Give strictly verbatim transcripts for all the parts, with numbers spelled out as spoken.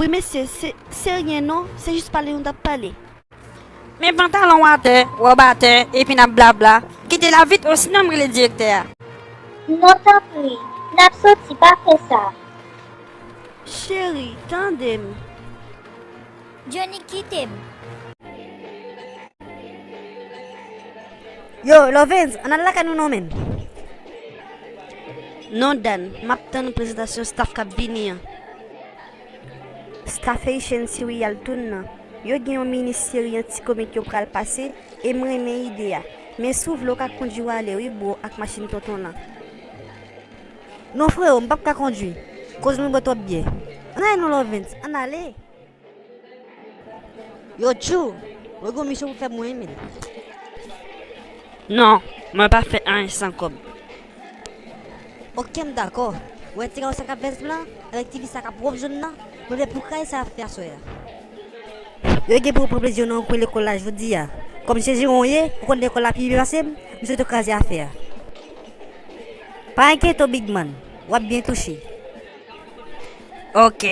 Wi mesye, se, se ryen non, se jis pale nou t ap pale. Men pantalon w atè, wòb atè, epi n ap blabla. Kite la vit, osinon m rele direktè a. Non tanpri, n ap soti, pa fè sa. Cheri, tande m. Johnny, kite m. Yo, Lovens, ann al lakay nou non menn. Non Dan, m ap tann prezantasyon staff k ap vini an. Staff Haitian Serial Toon nan, yo gen yon mini seri an ti komik yo pral pase e m renmen ide a. Men si w vle w ka kondwi w ale wi bro ak machin tonton lan. Non frewo, m p ap ka kondwi. Koz mwen bwè twòp byè. Ann ale non Lovens, ann ale. Yo Tjou, mwen gen yon misyon pou fè pou mwen wi menn. Non, mwen pa fè anyen san kòb. Ok m dakò. Ou wè ti gason sa k ap vès blan avèk ti fi sa k ap wòb jòn nan, mwen vle pou kraze sa y ap fè aswè a. Yo gen pou yo pran plezi yo nan yon kwen lekòl la jodi a. Kòm se jeran w ye, ou konn lekòl la pi byen pase m, m swete w kraze afè a. Pa enkyete w big man, w ap byen touche. Ok,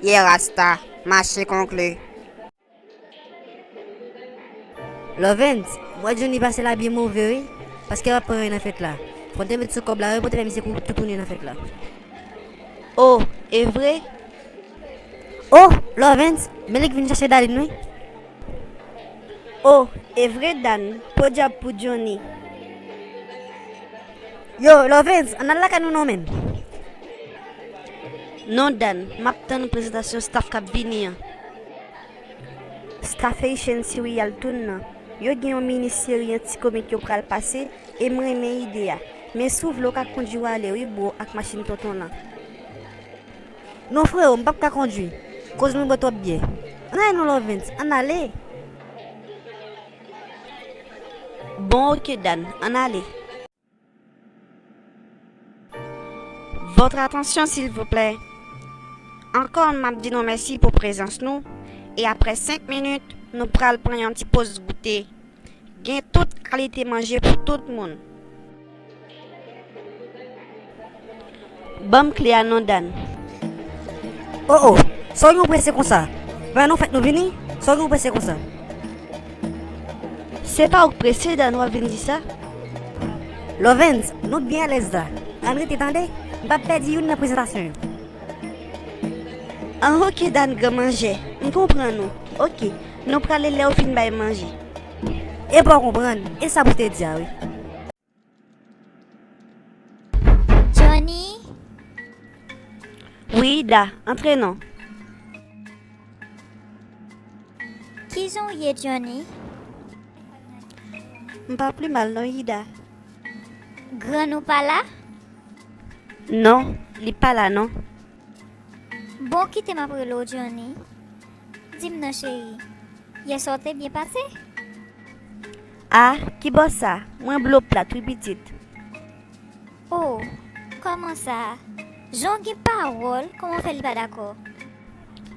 ye rasta, mache konkli. Lovens, m wè Johnny pase la byen move wi, paske l ap pran ren nan fèt la. Fò n te met sou kòb la wi pou te fè misye tou tounen nan fèt la. Oh, e vre? Oh, Lovens, men li k vin chache Darline wi. Oh, e vre Dan, podyab pou Johnny. Yo, Lovens, ann al lakay nou non menn. Non Dan, m ap tann prezantasyon staff k ap vini an. Staff Haitian Serial Toon nan, yo gen yon mini seri an ti komik yo pral pase e m renmen ide a. Men si w vle w ka kondwi w ale wi bro ak machin tonton lan. Non frewo, m p ap ka kondwi. Koz mwen bwè twòp byè. Ann ale non Lovens, ann ale. Bon ok Dan, ann ale. Votre attention silvouplè. Ankò m ap di nou mèsi pou prezans nou e aprè senk minit nou pral pran yon ti poz goute. Gen tout kalite manje pou tout moun. Ban m kle a non Dan. Oh oh, sa w gen w prese konsa? Pa nan fèt nou vini? Sa w gen w prese konsa? Se pa ou k prese Dan w ap vin di sa? Lovens, nou byen alèz la. Ann rete tande, m p ap pèdi youn nan prezantasyon yo. An ok Dan gran manjè, m konprann ou. Ok, nou prale lè ou fin bay manje. Epa w konprann, e sa pou te di a wi. Johnny, Wi Ida, antre non. Kijan w ye Johnny? M pa pli mal non Ida. Grann ou pa la? Non, li pa la non. Bon kite m ap rele w Johnny. Di m non cheri, yèswa w te byen pase? Ah, kibò sa? Mwen blo plat wi pitit. Oh, kòman sa? Jan w gen pawòl, kòman w fè li pa dakò?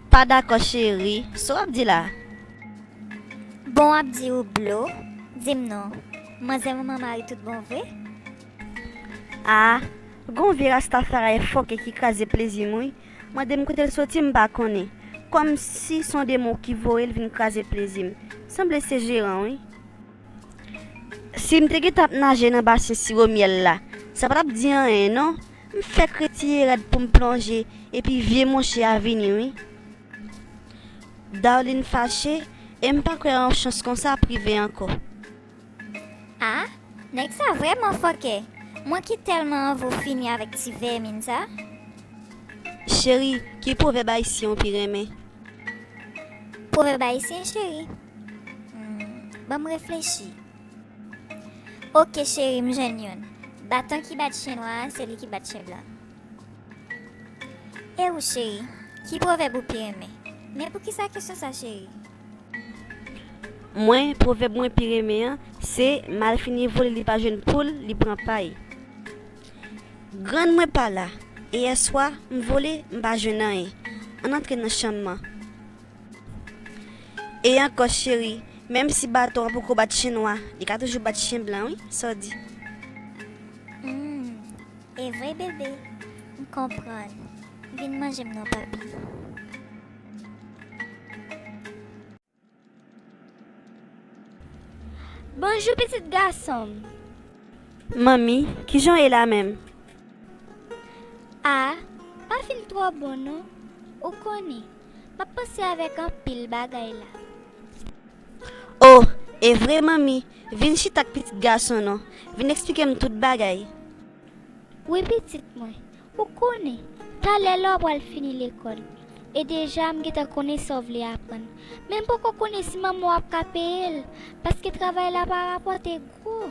Pa dakò cheri, sa w ap di la? Bon w ap di ou blo, di m non, manzè manman mari tout bon vre? Ah, gon vye rasta faray fòkè ki kraze plezi m wi. Mande m kote l soti m pa konnen. Kòmsi s on demon ki voye l vin kraze plezi m. Sanble se jeran wi. Si m te gentan ap naje nan basen siwo myèl la, sa pa t ap di anyen non. M fèk retire rad pou m plonje epi vye monche a vini wi. Darline fache e m pa kwè yon chans konsa ap rive ankò. Ah, nèg sa vrèman fòkè. Mwen ki tèlman anvi w fini avèk ti vèmin sa. Cheri, ki pwovèb ayisyen w pi renmen? Pwovèb ayisyen cheri? Hmm, ban m reflechi. Ok cheri, m jwenn youn. Baton ki bat chen nwa a, se li ki bat chen blan. E ou cheri, ki pwovèb ou pi renmen? Men poukisa kesyon sa cheri? Mwen, pwovèb mwen pi renmen an, se malfini vole li pa jwenn poul, li pran pay. Grann mwen pa la, e yèswa, m vole, m pa jwenn anyen. Ann antre nan chanm mwen. E ankò cheri, menm si baton an poko bat chen nwa, li ka toujou bat chen blan wi, sa w di? Hmm, e vre bebe, m konprann. Vin manje m non papi. Bonjou, pitit gason m. Manmi, kijan w ye la menm? A, pa fin twò bon non. Ou konnen, m ap panse avèk anpil bagay la. O, e vre manmi, vin chita ak pitit gason non. Vin eksplike m tout bagay. Wi pitit mwen, ou konnen, talè la w pral fini lekòl. E deja m gentan konnen sa w vle aprann. Men m poko konnen si manman w ap ka peye l, paske travay la pa rapòte gwo.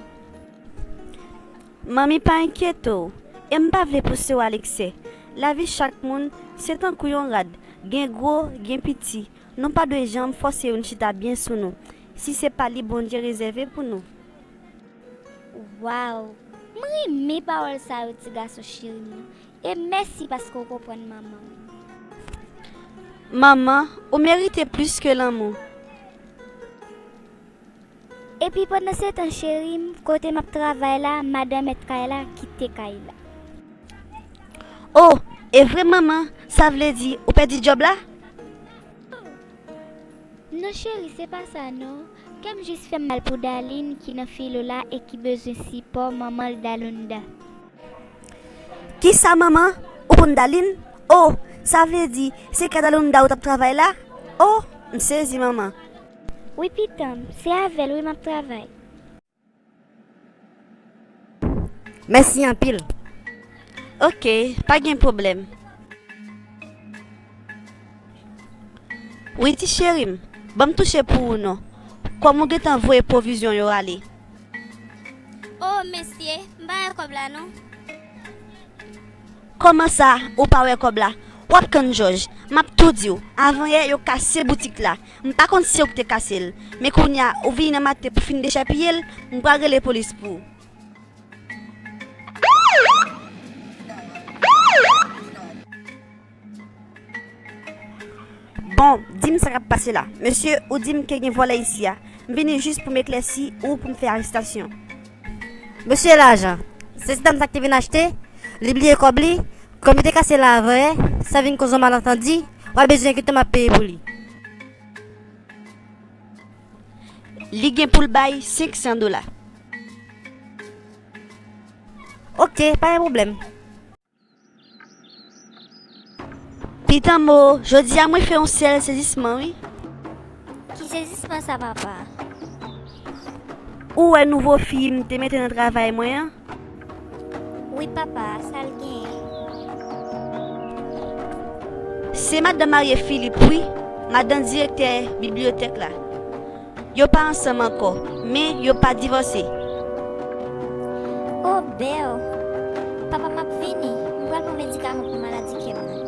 Manmi pa enkyete w, e m pa vle pouse w al eksè. Lavi chak moun se tankou yon rad, gen gwo, gen piti. Nou pa dwe janm fòse youn chita byen sou nou, si se pa li Bondye rezève pou nou. Waw! M renmen pawòl sa yo, ti gason cheri m nan. E mèsi paske w konprann manman w. Manman, ou merite plis ke lanmou. Epi pandansetan, cheri m, kote m ap travay la, madan mèt kay la kite kay la. O, e vre manman, sa vle di ou pèdi djòb la? Non cheri, se pa sa non. Kè m jis fè m mal pou Daline ki nan filo la e ki bezwen sipò manman l Dalunda. Kisa manman? Ou konn Daline? O, sa vle di se kay Dalunda ou t ap travay la? O, m sezi manman. Wi pitan m, se avè l wi m ap travay. Mèsi anpil. Oke, pa gen pwoblèm. Wi ti cheri m, ban m touche pou ou non. Kòm ou gentan voye pwovizyon yo ale. O mesye, m pa wè kòb la non. Kòman sa, ou pa wè kòb la? W ap tann jòj. M ap tou di w, avan yè yo kase boutik la. M pa konn si ou ki te kase l. Men kounye a, ou vini nan maten pou fin dechapiye l, m pral rele polis pou ou. Bon, di m sa k ap pase la. Mesye, ou di m ke gen vòlè isi a. M vini jis pou m eklèsi ou pou m fè arestasyon. Mesye lajan, se ti dam sa k te vin achte, li bliye kòb li, kòm li te kase l avan yè, sa vin koz yon malantandi, w a bezwen kite m ap peye pou li. Li gen pou l bay senk san dola. Oke, pa gen pwoblèm. Pitanm o, jodi a mwen fè yon sèl sezisman wi. Ki sezisman sa papa? Ou wè nouvo fi m te mete nan travay mwen an? Wi papa, sa l genyen? Se madan marye Filip wi, madan direktè bibliyotèk la. Yo pa ansanm ankò, men yo pa divòse. O bèw! Papa m ap vini, m pral pran medikaman pou maladi kè m nan.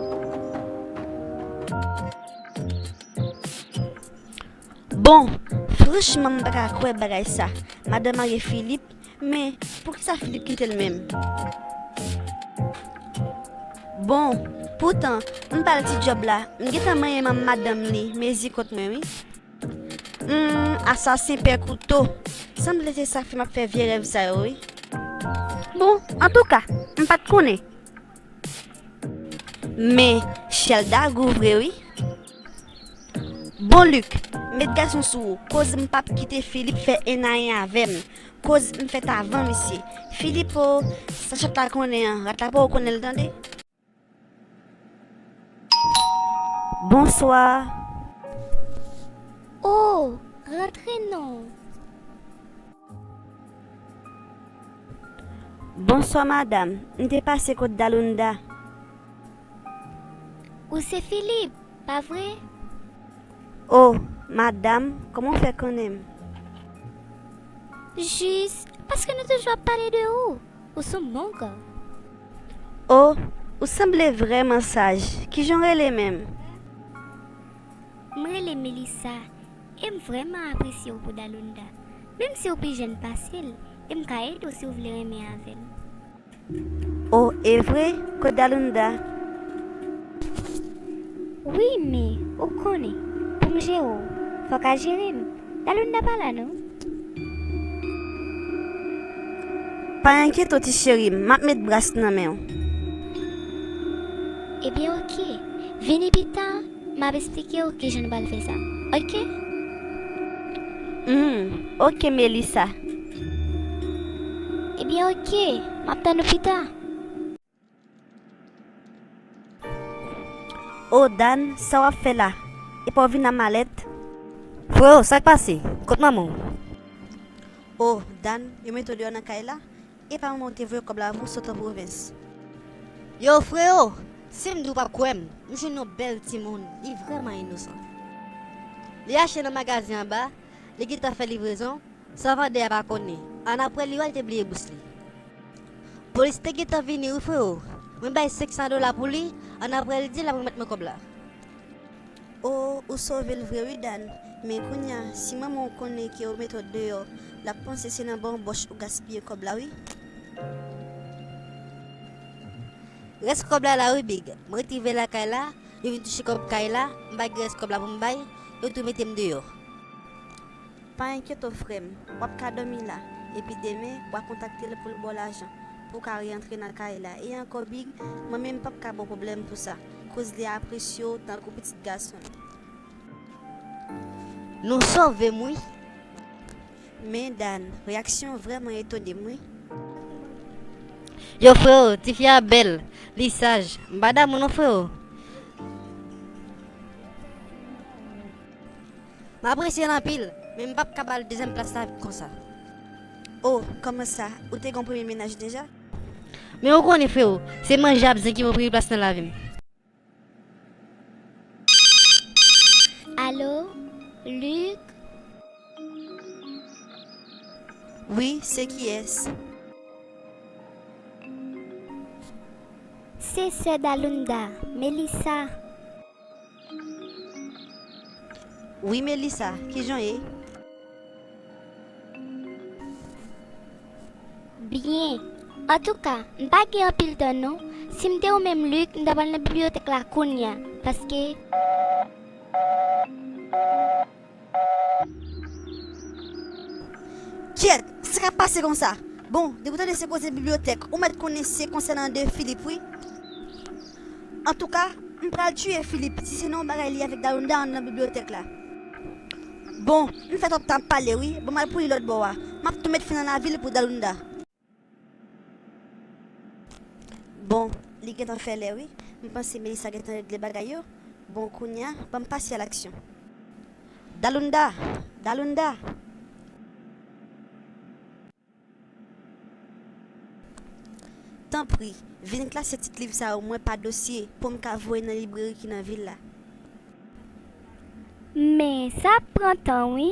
Bon, franchman m pa ka kwè bagay sa. Madan marye Filip, men poukisa Filip kite l menm? Bon, poutan, m ba l ti djòb la, m gentan manyen manm madanm li mezi kont mwen wi. Humm, asasen pè kouto. Sanble se sa k fè m ap fè vye rèv sa yo wi. Bon, antouka, m pa t konnen. Men, Chelda gou vre wi. Bon Luc, met gason sou ou, koz m p ap kite Filip fè en a en avè m, koz m fèt avan misye. Filip o, sa chat la konnen an, rat la poko konnen l tande. Bonswa. O, rantre non. Bonswa madam, m te pase kot Dalunda. Ou se Filip, pa vre? O, madam, kòman w fè konnen m? Jis paske nou toujou ap pale de ou. Ou se yon bon gars. O, ou sanble vrèman saj. Kijan w rele menm? M rele Melissa, e m vrèman apresye w pou Dalunda. Menm si w pi jèn pase l, e m ka ede w si w vle renmen avè l. O, e vre? Kot Dalunda? Wi, men, ou konnen, pou m jere w, fò w ka jere m. Dalunda pa la non. Pa enkyete w ti cheri m, m ap met bras nan men w. Ebyen oke, vini pita, m ap esplike w kijan nou pral fè sa, oke? Hmm, oke, Melissa. Ebyen, oke, m ap tann ou pita. O, Dan, sa w ap fè la? Epa w vin a malèt? Freo, sa k pase? Kot manman w? O, Dan, yo mete w deyò nan kay la? Epa manman w te voye kòb la pou w sot an pwovens? Yo, freo, si m di w p ap kwè m, m jwenn yon bèl timoun, li vrèman inosan. Li achte nan magazen anba, li gentan fè livrezon, san vandè a pa konnen. Annapre li wè li te bliye bous li. Polis te gentan vini wi, freo. Mwen bay senk san dola pou li, annapre li di l ap remèt mwen kòb la. O, ou sove l vre wi, Dan. Men kounye a, si manman w konnen ke ou mete w deyò, l ap panse se nan banbòch ou gaspiye kòb la wi. Rès kòb la la wi, Big. Mwen rive lakay la, yo vin touche kòb kay la, m pa gen rès kòb la pou m bay, yo tou mete m deyò. Pa enkyete w, frè m, w ap ka dòmi la, epi demen, w a kontakte l pou l ba w lajan, pou w ka reyantre nan kay la. E ankò, Big, mwen menm m p ap ka ba w pwoblèm pou sa, koz li apresye w tankou pitit gason l. Nou sove m wi. Men, Dan, reyaksyon w vrèman etone m wi. Yo, freo, tifi a bèl, li saj, m pa damou non, freo. M apresye l anpil, men m p ap ka ba l dezyèm plas la konsa. O, kòman sa? Ou te gen yon premye mennaj deja? Men ou konnen, freo, se manje ak zen ki pran premye plas nan lavi m. Alo, Luc? Wi, se kiyès? Se sè Dalunda, Melissa. Wi, Melissa, kijan w ye? Byen. Antouka, m pa gen anpil tan non. Si m te ou menm, Luc, m ta pral nan bibliyotèk la kounye a, paske... Kyèt, sa k ap pase konsa? Bon, depi w tande se koze bibliyotèk, ou mèt konnen se konsènan de Philippe wi. Antouka, m pral tiye Philippe si se nan yon bagay li avèk Dalunda anndan bibliyotèk la. Bon, m fè twòp tan ap pale wi, ban m al pou li lòt bò a. M ap tou met fen nan lavi l pou Dalunda. Bon, li gentan fè lè wi. M panse Melissa gentan regle bagay yo. Bon, kounye a, ban m pase a laksyon. Dalunda! Dalunda! Tanpri, vin klase tit liv sa yo mwen pa dosye pou m ka voye nan libreri ki nan vil la. Men, sa ap pran tan wi.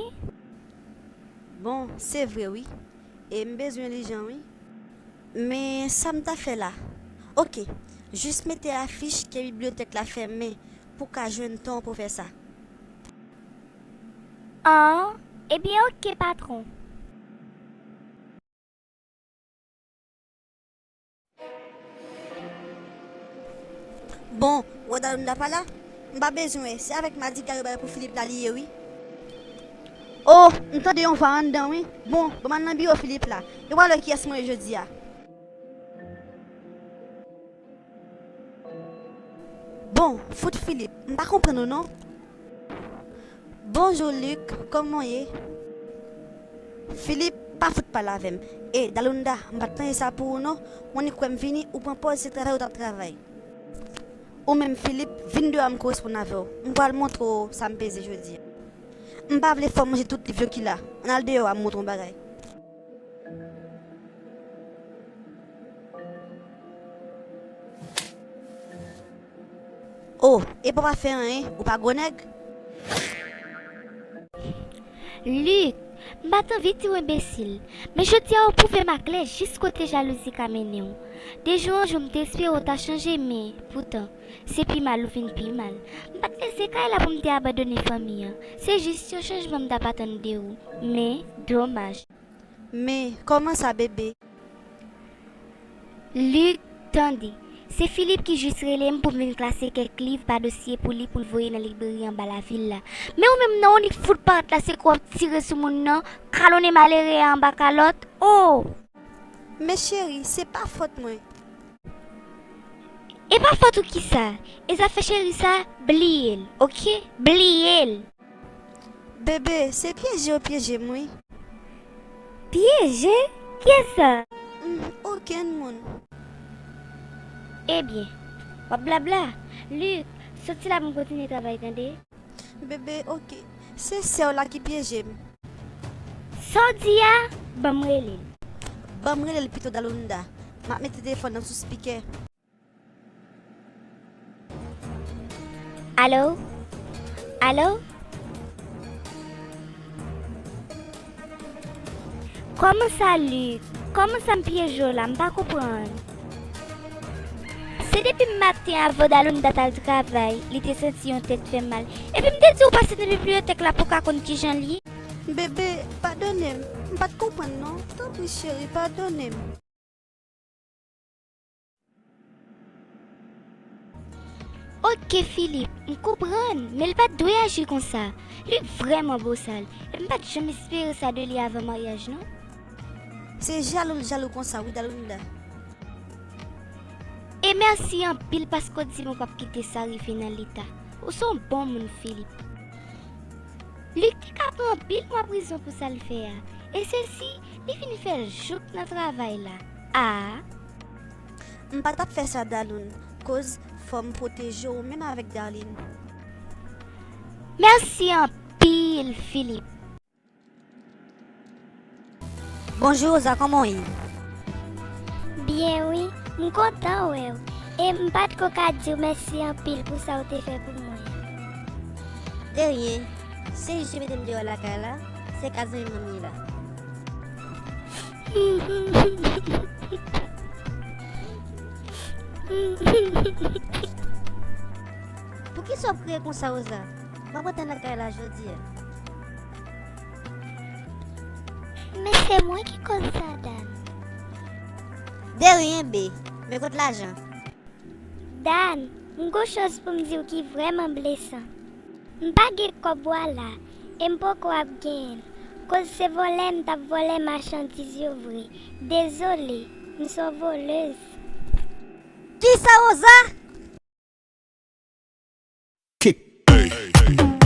Bon, se vre wi. E m bezwen li jan wi. Men sa m ta fè la? Oke, jis mete afich ke bibliyotèk la fèmen pou w ka jwenn tan w pou fè sa. An, ebyen oke, patwon. Bon, wè Dalunda pa la? M pa bezwen, se avèk madiga yo bay pou Philippe la li ye wi. O, m tande yon vwa anndan wi. Bon, ban m al nan biwo Philippe la. Yo pral wè kiyès mwen ye jodi a. Bon, fout Philippe, m pa konprann ou non. Bonjou Luc, kòman w ye? Philippe, pa fout pale avè m. E Dalunda, m pa t panse sa pou ou non. Ou annik wè m vini, ou pran pòz se travay ou t ap travay. Ou menm Philippe, vin deyò a m koresponn avè w. M pral montre w sa m peze jodi a. M pa vle fè w manje tout liv yo ki la. Ann al deyò a m montre w yon bagay. O, epa w pa fè anyen, ou pa gwo nèg? Luc, m pa t anvi di w enbesil, men jodi a ou pwouve m aklè jis kote jalouzi ka mennen w. De jou an jou m te espere w ta chanje, men, poutan, se pi mal ou vin pi mal. M pa t lese kay la pou m te abandone fanmi an. Se jis yon chanjman m t ap atann de ou. Men, domaj. Men, kòman sa, bebe? Luc, tande. Se Philippe ki jis rele m pou m vin klase kèk liv pa dosye pou li, pou l voye nan libreri anba lavil la. Men ou menm nan, ou annik fout parèt la, se kou w ap tire sou moun nan, kalonnen malere a anba kalòt. O! Men cheri, se pa fòt mwen. E pa fòt ou kisa? E zafè cheri sa, bliye l, oke? Bliye l! Bebe, se pyeje yo pyeje m, wi. Pyeje? Kiyès sa? Hmm, okenn moun. Ebyen, w ap blabla. Luc, soti la pou m kontinye travay, tande? Bebe, oke. Se sè w la ki pyeje m. Sa w di a? Ban m rele l. Ban m rele l pito, Dalunda. M ap mete telefòn nan sou spikè. Alo? Alo? Kòman sa, Luc? Kòman sa m pyeje w la? M pa konprann. Se depi maten avan Dalunda t al travay, li te santi yon tèt fè mal. Epi m te di w pase nan bibliyotèk la pou w ka konn kijan l ye. Bebe, padone m. M pa t konprann non. Tanpri, cheri, padone m. Oke, Philippe, m konprann, men l pa t dwe aji konsa. Luc vrèman bosal, e m pa t janm espere sa de li avan maryaj, non. Se jalou l jalou konsa, wi, Dalunda. E mèsi anpil paske w di m ou p ap kite sa rive nan leta. Ou se yon bon moun, Philippe. Luc te ka pran anpil mwa prizon pou sa l fè a. E se si li fin fè l jouk nan travay la. A. M pa t ap fè sa, Daloun, koz fò m pwoteje w menm avèk Darline. Mèsi anpil, Philippe. Bonjou, Rosa, kòman w ye? Byen wi, m kontan wè w. E m pa t ko ka di w mèsi anpil pou sa w te fè pou mwen. De ryen, se jis yo mete m deyò lakay la, se ka zanmi m nan m ye la. Poukisa w ap kriye konsa, Rosa? M ap antre lakay la jodi a. Men se mwen ki koz sa, Dan. De ryen, be, men kot lajan? Dan, m gon choz pou m di w ki vrèman blesan. M pa gen kòb w a la, e m poko ap genyen l. Koz se vòlè m t ap vòlè machandiz yo vre. Dezole, m se yon volèz. Kisa, Rosa? Kick.